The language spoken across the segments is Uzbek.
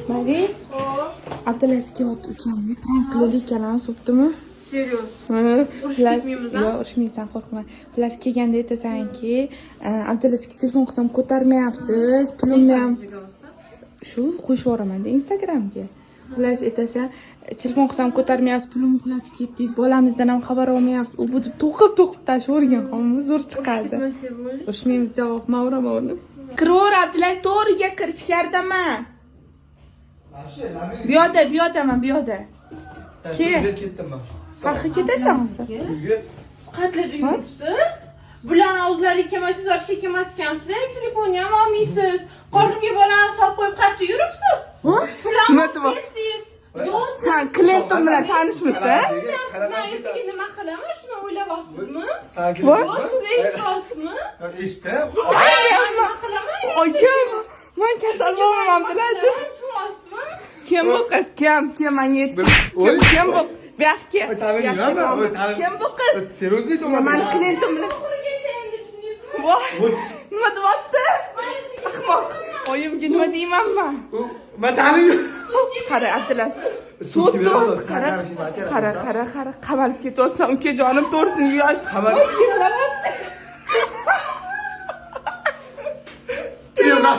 Madi, Abdulaziz kelyapti ukamni. Prank qilaylik, ikkalamiz, bo'ptimi? Serios. Urushib ketmaymiz, a? Yo'q, urushmaysan, qo'rqma. Xullas, kelganda aytasanki, Abdulazizga telefon qilsam ko'tarmayapsiz, pulimni ham shu qo'shib yuboraman Instagramga. Xullas, aytasan, telefon qilsam ko'tarmayapsiz, pulimni uxlatib ketdingiz, bolamizdan ham xabar olmayapsiz. U bu deb to'qib to'qib tashlavergan, homimiz zo'r chiqadi. Urushmaymiz, javob man uraman uni. Kiraver, Abdulaziz, to'g'riga kir, ichkaridaman. Bu yoqda, bu yoqdaman, bu yoqda. Ke. Ketdim man. Qayerga ketasan o'zi? Uyga. Qayerlarda yuribsiz? Bularni oldilariga kelmaysiz, вообще kelmas ekansiz. Telefonni ham olmaysiz. Qornimga bolani solib qo'yib qayerda yuribsiz? Pul ham Nima olib deyapti? ketdingiz. Yo'q. San klientim bilan tanishmisan? Man ertaga nima qilaman, shuni o'ylayapsizmi? San Voy. Yo'q, siz eshityapsizmi? Eshitdim. Man nima qilaman? Oyim, man kasal bo'lmayman, Abdulaziz. Tushunyapsizmi? Kim bu qiz? Kim? Kim menga ayt. Kim? Kim bu? Bu yoqqa kel. Oy, taniyman, Bu yoqqa oy, kel. Kim bu qiz? Серьезно aytyapman. Mani klientim bilan. Oxirigacha endi tushundingizmi? Voy, nima deyapti? Ahmoq. Oyimga nima deyman man? Man taniyman. Qara, Abdulaziz. Sud Sud beraman, deyapti. sen Qara, tanishing, man aytaman, qara, sen. qara, qara. Qamalib ketyapsan, ukajonim, to'g'risini yo'q. Qamal- Yig'layapti. Yig'la.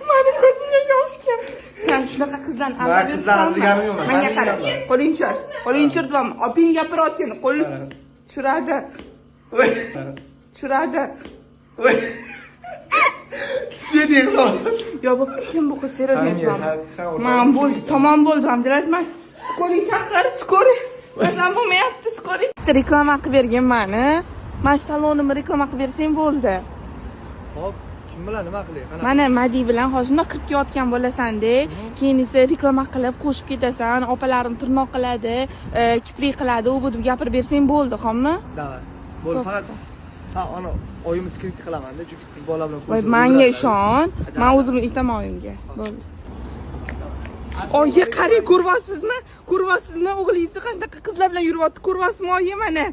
Mani ko'zimga yosh keldi. Sen shunaqa qizlarni Man aldab qizlarni yuribsanmi? aldaгаnim yo'q, man Menga qara. taniyman. Qo'ling tushir. Qo'ling tushir deyapman. Oping gapirayotgan, qo'l tushiradi. Voy. Tushiradi. Voy. Ne deysan? Yo, bo'pti, kim bu qiz? Серьезно Taniyman, aytyapman. sen o'rtog'im Man bo'ldi, tamom bo'ldi, Abdulaziz, man скорый chaqir, скорый. Mazam bo'lmayapti, скорый. Reklama qilib bergin mani. Mana shu salonimni reklama qilib bersang bo'ldi. Xo'p, kim bilan nima qilay? Qanaqa? Mana Madi bilan hozir shundoq kirib kelayotgan bo'lasan-da, keyin esa reklama qilib qo'shib ketasan, opalarim tirnoq qiladi, kiprik qiladi, u bu deb gapirib bersang bo'ldi, xo'pmi? Давай. Bo'ldi, faqat ha, ana oyimni скрыть qilaman-da, chunki qiz bola bilan Voy, ko'zini manga o'ldiradi. ishon, man o'zim aytaman oyimga. Bo'ldi. Oyi, qarang, ko'ryapsizmi? Ko'ryapsizmi? O'g'lingizni qanaqa qizlar bilan yuryapti, ko'ryapsizmi oyi mana?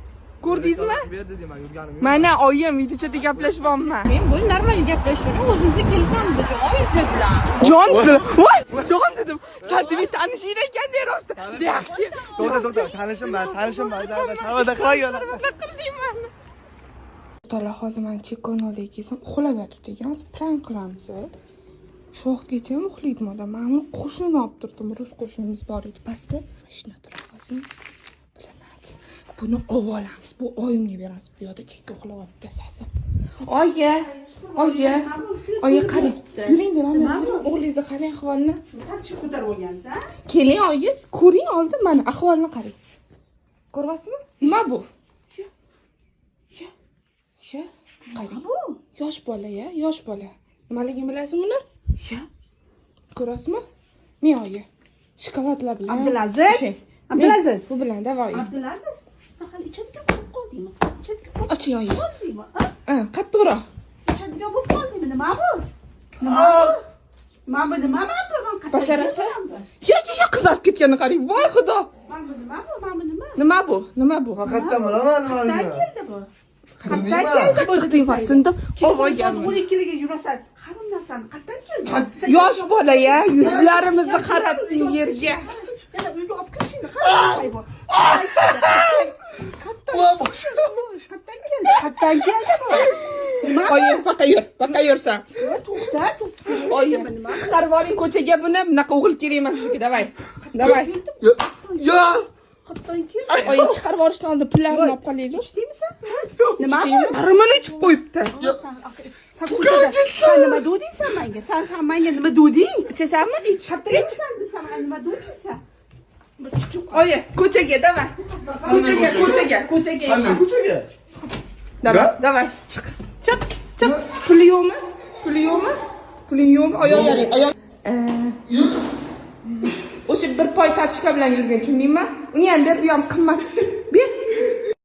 Ko'rdingizmi? Berdi deyman, yurganim yo'q. Mana oyim videochada gaplashyapman. Men bu normal gaplashib, o'zimiz kelishamiz, jon oyingizlar bilan. Jon dedim. Voy, jon dedim. San demak tanishing ekan de rost. Yaxshi. To'xta, to'xta, tanishim emas, tanishim emas. Davada qilay. Nima qilding mani? O'rtoqlar, hozir man chekonolga kelsam, uxlab yotibdi ekan. Hozir prank qilamiz. Shu vaqtgacha ham uxlaydi odam. Man uni qo'shnini olib turdim. Rus qo'shnimiz bor edi pastda. Shuni turib hozir bilinadi. Buni olib olamiz. Bu oyimga beramiz. Bu yoqda chekka uxlayapti sasib. Oyi, oyi, oyi qarang. Yuring deyman. Yuring, o'g'lingizni qarang ahvolini. Qancha ko'tarib olgansan? Keling oyi, ko'ring oldin mana ahvolini qarang. Ko'ryapsizmi? Nima bu? Shu. Shu. Qarang. Yosh bola ya, yosh bola. Nimaligini bilasizmi buni? Shu. Ko'rasizmi? Men oyi. Shokoladlar bilan. Abdulaziz? Shu. Abdulaziz? Bu bilan davoi. Abdulaziz, sen hali ichadigan bo'lib qoldingmi? Ichadigan bo'lib Oching oyi. qoldingmi? A? Ha, qattiqroq. Ichadigan bo'lib qoldingmi? Nima bu? Nima bu? Mana bu nima mana bu? Man qayerdan Basharasi? keldim bu? Yo, yo, yo, qizarib ketganini qarang. Voy xudo. Mana bu nima bu? Mana bu nima? Nima bu? Nima bu? Man qayerdan bilaman Qayerdan nimaligini? keldi bu? Bilmayman. Qayerdan keldi bu? Qattiq tegmasin deb Soat olganman. 12ga yurasan. Harom narsani qayerdan keldi? Sen Yosh bola ya, yuzlarimizni qaratding yerga. Yana uyga olib kirishingni qarang bu. Voy, boshim. Qayerdan keldi? Qayerdan keldi bu? Nima? Oyi, baqa yur, baqa yursan. To'xta, to'xta. Oyi, chiqarib oling ko'chaga buni, bunaqa o'g'il kerak emas bizga, давай. Давай. Yo, yo. Qayerdan keldi? Oyi, chiqarib yuborishdan oldin pullarni olib qolaylik. Ichdingmi? Nima bu? Yarmini ichib qo'yibdi. Sen ko'chada sen nima deding sen menga? Sen menga nima deding? Ichasanmi? Ich. Qayerdan desam, nima deding sen? Bir chuchuq. Oyi, ko'chaga, давай. Ko'chaga, ko'chaga, ko'chaga. Qanday ko'chaga? Давай, давай. Chiq, chiq, chiq. Puli yo'qmi? Puli yo'qmi? Puling yo'qmi? Oyoq yaring, oyoq. O'sha bir poy тапочка bilan yurgan, tushundingmi? Uni ham ber, bu ham qimmat. Ber.